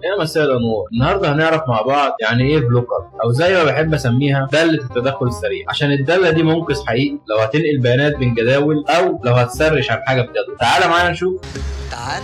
يا مساء الانوار. النهارده هنعرف مع بعض يعني ايه VLOOKUP، او زي ما بحب اسميها داله التدخل السريع، عشان الدالة دي منقذ حقيقي لو هتنقل بيانات بين جداول او لو هتسرش عن حاجة في جدول. تعالى معايا نشوف. تعال.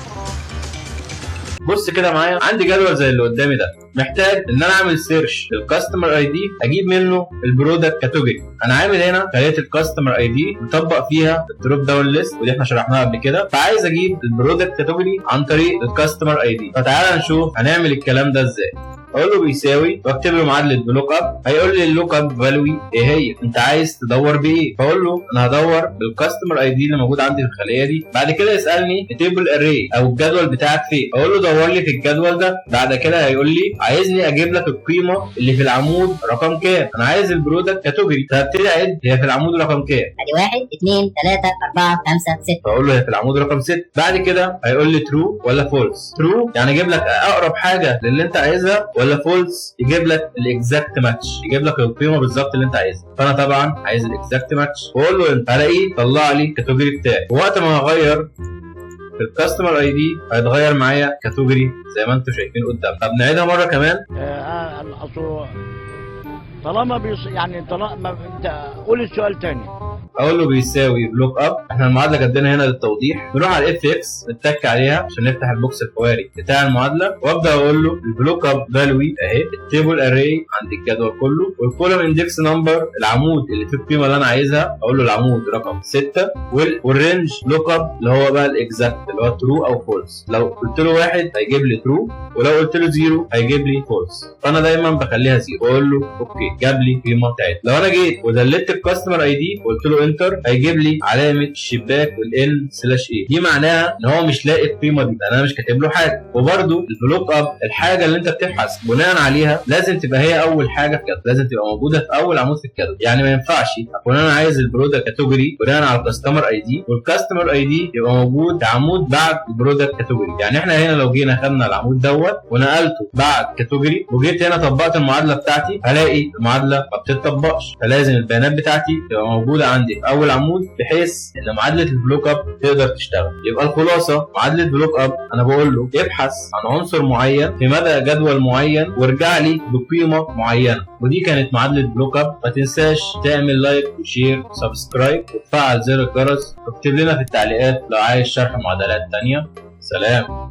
بص كده معايا، عندي جدول زي اللي قدامي ده، محتاج ان انا اعمل search لل customer ID اجيب منه ال product category. انا عامل هنا خليه ال customer ID مطبق فيها ال drop down list، ودي احنا شرحناها قبل كده، فعايز اجيب ال product category عن طريق ال customer ID. فتعالى نشوف هنعمل الكلام ده ازاي. اقول له بيساوي واكتب له معادلة VLOOKUP. هيقول لي ال lookup value ايه هي؟ انت عايز تدور بايه؟ فاقول له انا هدور بال customer ID اللي موجود عندي في الخلية دي. بعد كده يسالني ال table array او الجدول بتاعك فين؟ اقول له دور لي في الجدول ده. بعد كده هيقول لي عايزني اجيب لك القيمة اللي في العمود رقم كام؟ انا عايز ال product category، فهبتدي اعد هي في العمود رقم كام. ادي 1، 2، 3، 4، 5، 6. فاقول له هي في العمود رقم 6. بعد كده هيقول لي true ولا false؟ true يعني يجيب لك اقرب حاجة للي انت عايزها، ولا false يجيب لك ال exact match، يجيب لك القيمة بالظبط اللي انت عايزها. فانا طبعا عايز ال exact match، واقول له enter. هلاقيه طلع لي ال category بتاعي، ووقت ما هغير في ال customer ID هيتغير معايا category زي ما انتم شايفين قدام. طب نعيدها مرة كمان. اصله طالما يعني طالما انت قول السؤال تاني. اقول له بيساوي VLOOKUP. احنا المعادلة كاتبينها هنا للتوضيح. نروح على ال FX نتك عليها عشان نفتح ال box الحواري بتاع المعادله، وابدا اقول له ال VLOOKUP value اهي، ال table array عند الجدول كله، وال column index number العمود اللي فيه القيمة اللي انا عايزها، اقول له العمود رقم 6، وال range lookup اللي هو بقى ال exact اللي هو true او false. لو قلت له 1 هيجيب لي true، ولو قلت له 0 هيجيب لي false، فانا دايما بخليها 0 واقول له okay. جاب لي قيمة بتاعتي. لو انا جيت وزلت ال customer ID وقلت له enter هيجيب لي علامة الشباك وال N slash A، دي معناها ان هو مش لاقي القيمة دي لان انا مش كاتب له حاجه. وبرده ال VLOOKUP الحاجة اللي انت بتبحث بناء عليها لازم تبقى هي اول حاجة في الجدول، لازم تبقى موجودة في اول عمود في الجدول. يعني ما ينفعش اكون انا عايز ال product category بناء على ال customer ID وال customer ID يبقى موجود عمود بعد ال product category. يعني احنا هنا لو جينا خدنا العمود دوت ونقلته بعد category وجيت هنا طبقت المعادلة بتاعتي، هلاقي المعادلة ما بتطبقش. فلازم البيانات بتاعتي تبقى موجودة عندي في اول عمود بحيث ان معادلة ال VLOOKUP تقدر تشتغل. يبقى الخلاصه، معادلة VLOOKUP انا بقول له ابحث عن عنصر معين في مدى جدول معين وارجع لي بقيمة معينه، ودي كانت معادلة VLOOKUP. ما تنساش تعمل like و share و subscribe وتفعل زر الجرس، واكتب لنا في التعليقات لو عايز شرح معادلات تانية. سلام.